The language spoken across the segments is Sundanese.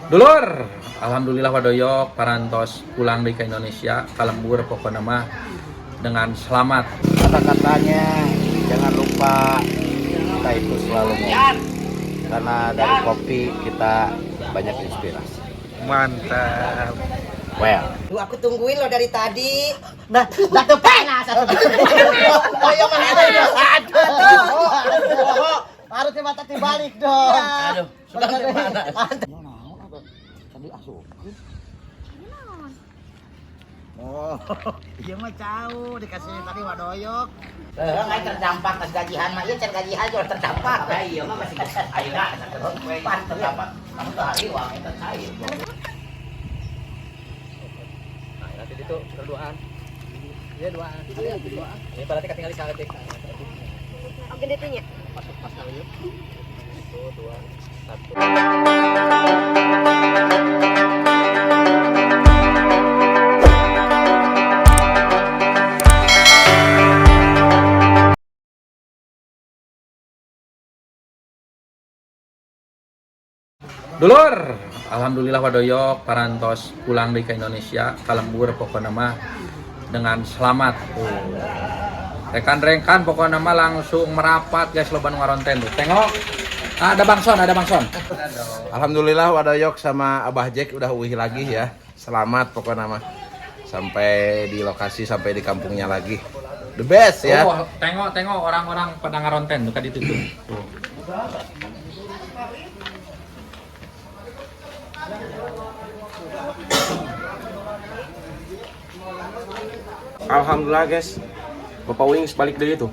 Dulur, alhamdulillah Wadoyok parantos pulang deui ke Indonesia, ka lembur pokokna mah dengan selamat. Kata-katanya jangan lupa kita itu selalu ngopi. Karena dari kopi kita banyak inspirasi. Mantap. Well, Duh, aku tungguin loh dari tadi. Nah, dah tuh panas. Oh iya mah itu. Aduh. Harusnya mata dibalik dong. aduh, sudah panas. Tadi asupkeun. Oh, iya mah jauh dikasih tadi wadoyok. Enggak terdampak pas gajian mah, iya can gajian juga terdampak. Nah, iya mah masih ayeuna pas terdampak. Kamu tuh hari uang itu cair. Nah, nanti itu berduaan. Iya, duaan. Ini berarti ketinggalan saeutik. Oh, gede tuh nya. Masuk pas yuk. 1, 2, 1. Dulur, alhamdulillah Wadoyok parantos pulang deui ke Indonesia, ka lembur pokokna mah dengan selamat. Oh. Rekan-rekan pokokna mah langsung merapat guys, loba nu ngaronten tuh. Tengok. Ada Bang Son, ada Bang Son. Alhamdulillah Wadoyok sama Abah Jack udah uih lagi ya. Selamat pokoknya mah. Sampai di lokasi, sampai di kampungnya lagi. The best ya. Oh, tengok tengok orang-orang pada ngaronten tuh kan itu tuh. Tuh. Alhamdulillah guys. Bapak Wings balik deui tuh.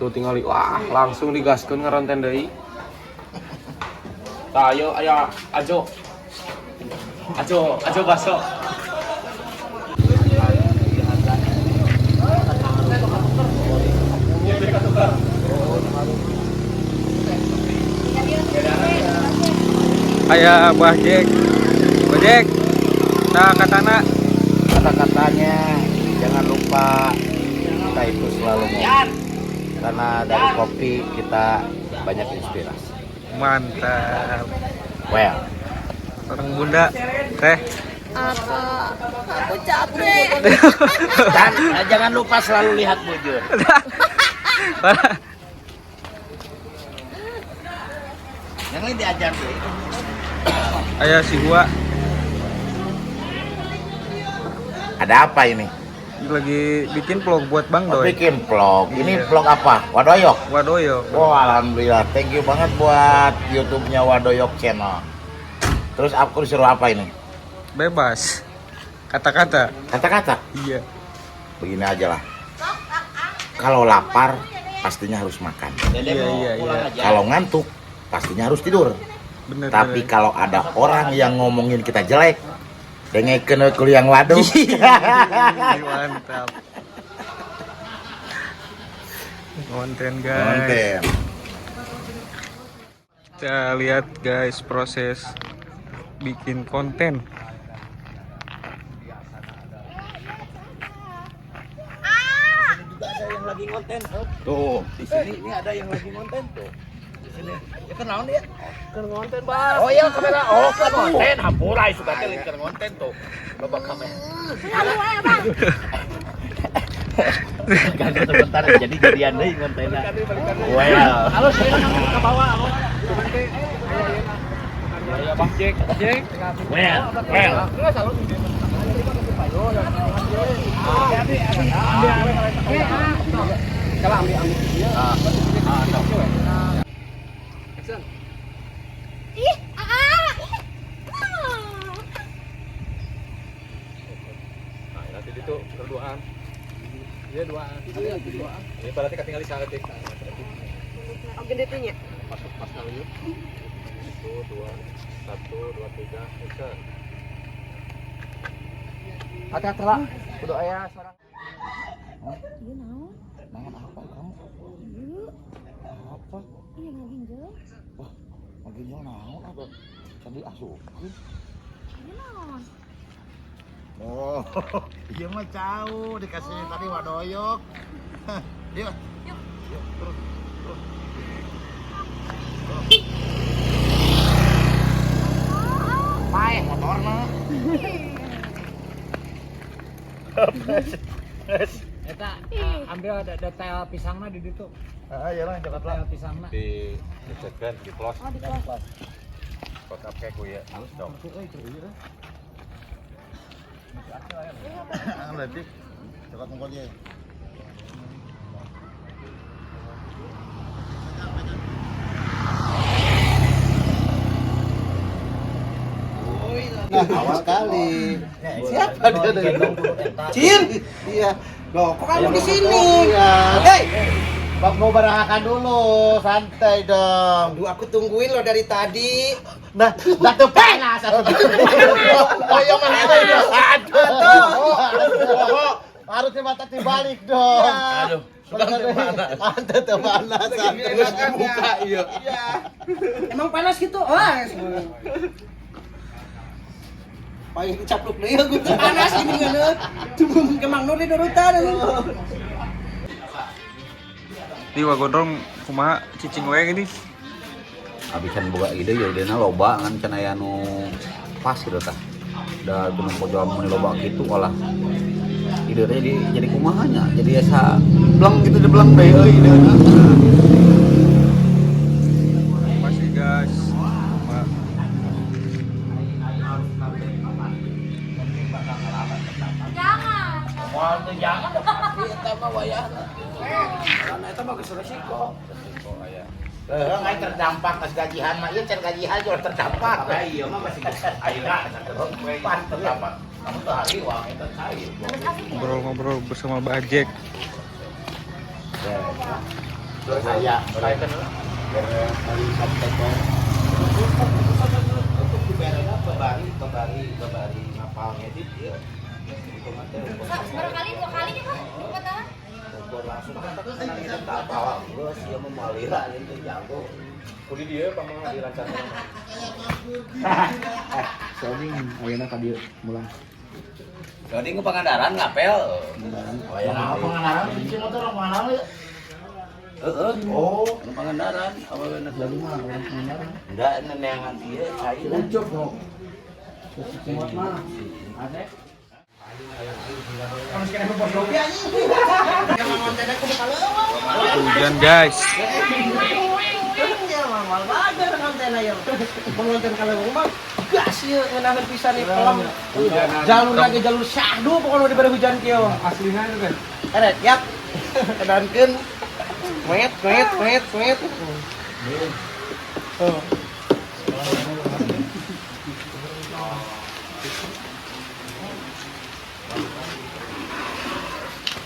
Tuh tinggal wah langsung digaskeun ngaronten deui. Tah ayo ayo ajo. Ajo, ajo baso. Aya Abah Jack. Abah Jack. Nah, katana. Kata-katanya jangan lupa kita itu selalu ngopi. Karena dari kopi kita banyak inspirasi. Mantap. Well, Orang bunda, teh. Apa? Aku capek. dan jangan lupa selalu lihat bujur. Yang ini diajar deh. Aya si Hua Ada apa ini? lagi bikin vlog buat Bang Oh, Doi. bikin vlog. Ini Iya. vlog apa? Wadoyok. Wadoyok. Oh, alhamdulillah. Thank you banget buat YouTube-nya Wadoyok Channel. Terus aku disuruh apa ini? Bebas. Kata-kata. Kata-kata. Iya. Begini aja lah. Kalau lapar pastinya harus makan. Iya, iya, iya. Kalau ngantuk pastinya harus tidur. Bener. Tapi bener. kalau ada orang yang ngomongin kita jelek, dengekeun we kuliang waduh. Ih, mantap. Konten guys. Konten. Kita lihat guys proses bikin konten. Ada yang lagi ngonten. Tuh, di sini ini ada yang lagi ngonten tuh. Di sini. Ya kan naon dia? Keur ngonten, Bang. Oh iya kamera. Oh, keur ngonten. Hampura suka teh keur ngonten tuh. Loba kamera. Selalu aja, Bang. Ganggu sebentar jadi jadian deui ngontenna. Well. Halo, saya ke bawah. Ya, Bang Jack. Jack. Well, well. Ih, ah. Nah, nanti itu berduaan. Iya, duaan. Ini berarti ketinggalan saeutik. Oh, gede tuh nya. Masuk pas yuk. 1, 2, 1, 2, 3, action. Hati-hati lah. Kudu aya seorang. Iya, naon? Naon apa kamu? Iya. Apa? Iya, ngaginjel. Wah, ngaginjel naon apa? Tadi asupkeun. Iya, naon? Oh, iya mah jauh dikasih tadi wadoyok. Yuk. Yuk. Yuk, terus, terus. Motorna. Eta ambil detail pisangna di ditu. Heeh, ya lah coklat lah. Detail pisangna. Di dicetkan di close. Oh, di close. Close up kayak ya. Halus dong. Lebih coklat mungkol dia. Nah, awal sekali. Siapa dia dari Cin. Iya. Loh, kok kamu di sini? Iya. Hei, Bang mau barahakan dulu, santai dong. aduh aku tungguin lo dari tadi. Nah, dah tuh panas. Oh, iya mah itu. Aduh. Harusnya mata dibalik dong. Aduh, Aduh, tuh panas. Terus Buka iya. Emang panas gitu? Wah. Paling kecapluk deh, gue tuh panas gini kan. Tunggu kemang nur di nurutan. Di wagondrong kumaha cicing we gini. Abisan boga ide ya idena loba ngan can aya nu pas gitu tah. Da gunung pojo mun loba kitu olah. Ide teh jadi kumaha nya, jadi asa bleng gitu dibleng deui euy idena. Masih guys. Kumaha? Jangan. Moal teu jangan da pasti eta mah wayahna. Karena eta mah geus resiko. Heeh, ngai terdampak geus gajihan mah ieu can gajihan jual terdampak. Tapi ieu mah masih geus ayeuna pan terdampak. Kamu tuh hari uang eta cair. Ngobrol-ngobrol bersama Bajek. Saya. Untuk diberena babari babari babari ngapal ngedit ieu. Baru kali dua kali ya, Pak? Dua tahun. Ukur langsung kan karena kita tak bawa geus ieu mah moal lila ieu teh jago. Kudu dia pamang dilancarkan. Soding ayeuna ka dieu mulang. Jadi ke Pangandaran ngapel. Oh ya, Pangandaran bikin motor orang Pangandaran ya. Heeh. Oh, Ke Pangandaran awewe Jadi mah orang Pangandaran. Enggak neneangan ieu cai lah. Ucup kok. Cimot mah. Ade. Hujan guys. Ya, mal bager konten ayo. Pengonten kalau mah gas ieu ngeunaheun pisan ieu pelem. Jalur lagi jalur syahdu pokoknya daripada hujan kieu. Aslinya itu kan. Eret, yap. Kedankeun. Wet, wet, wet, wet. Tuh.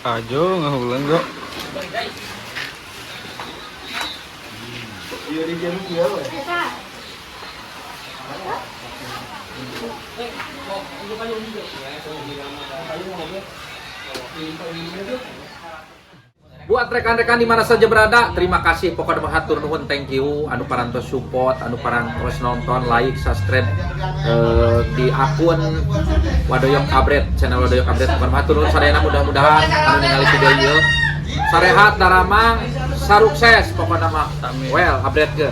Ajo ngahulang kok. Eta. Buat rekan-rekan di mana saja berada, terima kasih pokoknya menghatur nuhun, thank you anu parantos support, anu parantos nonton, like, subscribe di akun Wadoyok Abret, channel Wadoyok Abret. Pokoknya mahatur nuhun sadayana, mudah-mudahan anu ningali video ieu sarehat daramang, sarukses pokoknya mah. Well, abretkeun.